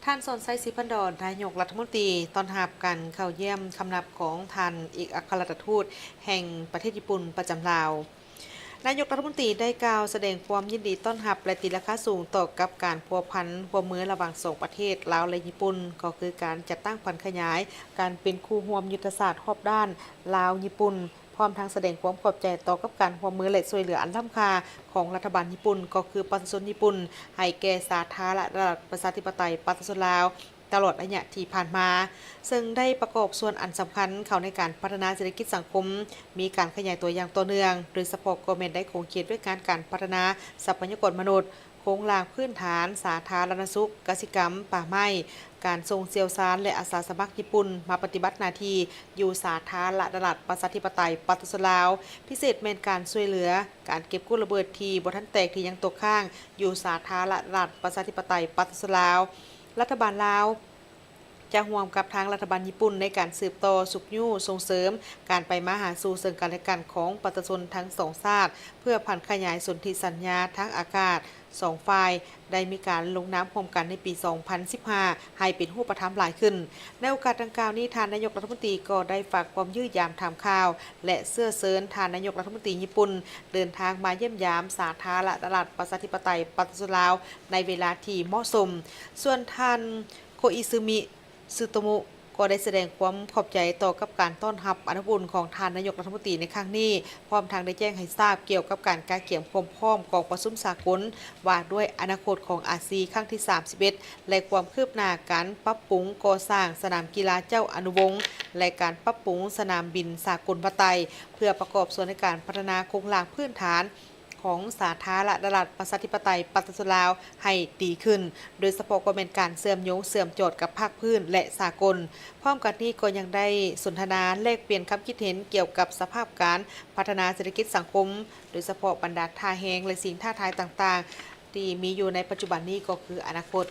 ທ່ານ ສອນໄຊ ສີພັນດອນ ນາຍົກລັດຖະມົນຕີ ຕ້ອນຮັບການເຂົ້າຢ້ຽມຄຳນັບຂອງທ່ານເອກອັກຄະລັດຖະທູດແຫ່ງປະເທດຍີ່ປຸ່ນປະຈຳລາວ. ນາຍົກລັດຖະມົນຕີໄດ້ກ່າວສະແດງຄວາມຍິນດີຕ້ອນຮັບ ແລະ ຕີລາຄາສູງຕໍ່ກັບການພົວພັນຮ່ວມມືລະຫວ່າງສອງປະເທດ ລາວ ແລະ ຍີ່ປຸ່ນ, ກໍຄືການຈັດຕັ້ງຜັນຂະຫຍາຍການເປັນຄູ່ຮ່ວມຍຸດທະສາດຮອບດ້ານລາວ-ຍີ່ປຸ່ນ, ພ້ອມທັງສະແດງຄວາມຂອບໃຈຕໍ່ກັບການຮ່ວມມື ແລະ ຊ່ວຍເຫຼືອອັນລ້ຳຄ່າຂອງລັດຖະບານຍີ່ປຸ່ນ, ກໍຄືປະຊາຊົນຍີ່ປຸ່ນ ໃຫ້ແກ່ສາທາລະນະລັດປະຊາທິປະໄຕປະຊາຊົນລາວ ຕະຫຼອດໄລຍະທີ່ຜ່ານມາ, ເຊິ່ງໄດ້ປະກອບສ່ວນອັນສຳຄັນເຂົ້າໃນການພັດທະນາເສດຖະກິດສັງຄົມ, ມີການຂະຫຍາຍຕົວຢ່າງຕໍ່ເນື່ອງ, ໂດຍສະເພາະກໍແມ່ນໄດ້ຂົງເຂດວຽກງານການພັດທະນາຊັບພະຍາກອນມະນຸດ, ໂຄງລ່າງພື້ນຖານ, ສາທາລະນະສຸກ, ກະສິກຳ, ປ່າໄມ້, ການສົ່ງຊ່ຽວຊານ ແລະ ອາສາສະໝັກຍີ່ປຸ່ນມາປະຕິບັດໜ້າທີ່ຢູ່ສາທາລະນະລັດປະຊາທິປະໄຕປະຊາຊົນລາວ, ພິເສດແມ່ນການຊ່ວຍເຫຼືອການເກັບກູ້ລະເບີດທີ່ບໍ່ທັນແຕກທີ່ຍັງຕົກຄ້າງຢູ່ສາທາລະນະລັດປະຊາທິປະໄຕປະຊາຊົນລາວ. ລັດຖະບານລາວ ຈະຮ່ວມກັບທາງລັດຖະບານຍີ່ປຸ່ນໃນການສືບຕໍ່ຊຸກຍູ້ສົ່ງເສີມການໄປມາຫາສູ່ເຊິ່ງກັນແລະກັນຂອງປະຊາຊົນທັງສອງຊາດ, ເພື່ອຜັນຂະຫຍາຍສົນທິສັນຍາທາງອາກາດສອງຝ່າຍໄດ້ມີການລົງນາມຮ່ວມກັນໃນປີສອງພັນສິບຫ້າ ໃຫ້ເປັນຮູບປະທຳຫຼາຍຂຶ້ນ. ໃນໂອກາດດັ່ງກ່າວນີ້, ທ່ານນາຍົກລັດຖະມົນຕີກໍໄດ້ຝາກຄວາມຢ້ຽມຢາມຖາມຂ່າວ ແລະ ເຊື້ອເຊີນທ່ານນາຍົກລັດຖະມົນຕີຍີ່ປຸ່ນເດີນທາງມາຢ້ຽມຢາມສາທາລະນະລັດປະຊາທິປະໄຕປະຊາຊົນລາວໃນເວລາທີ່ເໝາະສົມ. ສ່ວນທ່ານ ໂຄອິຊຶມິ ຊຶໂຕມຸ ກໍໄດ້ສະແດງຄວາມຂອບໃຈຕໍ່ກັບການຕ້ອນຮັບອັນອົບອຸ່ນຂອງທ່ານນາຍົກລັດຖະມົນຕີໃນຄັ້ງນີ້, ພ້ອມທັງໄດ້ແຈ້ງໃຫ້ຊາບກ່ຽວກັບການກະກຽມຄວາມພ້ອມກອງປະຊຸມສາກົນວ່າດ້ວຍອະນາຄົດຂອງອາຊີຄັ້ງທີສາມສິບເອັດ ແລະ ຄວາມຄືບໜ້າການປັບປຸງກໍ່ສ້າງສະໜາມກິລາເຈົ້າອະນຸວົງ ແລະ ການປັບປຸງສະໜາມບິນສາກົນວັດໄຕ ເພື່ອປະກອບສ່ວນໃນການພັດທະນາໂຄງລ່າງພື້ນຖານ ຂອງສາທາລະນະລັດປະຊາທິປະໄຕປະຊາຊົນລາວໃຫ້ດີຂຶ້ນ, ໂດຍສະເພາະກໍແມ່ນການເຊື່ອມໂຍງເຊື່ອມຈອດກັບພາກພື້ນ ແລະ ສາກົນ. ພ້ອມກັນນີ້ກໍຍັງໄດ້ສົນທະນາແລກປ່ຽນຄຳຄິດເຫັນກ່ຽວກັບສະພາບການພັດທະນາເສດຖະກິດສັງຄົມ, ໂດຍສະເພາະບັນດາທ່າແຮງ ແລະ ສິ່ງທ້າທາຍຕ່າງໆ ທີ່ມີຢູ່ໃນປັດຈຸບັນນີ້ກໍຄືອະນາຄົດ.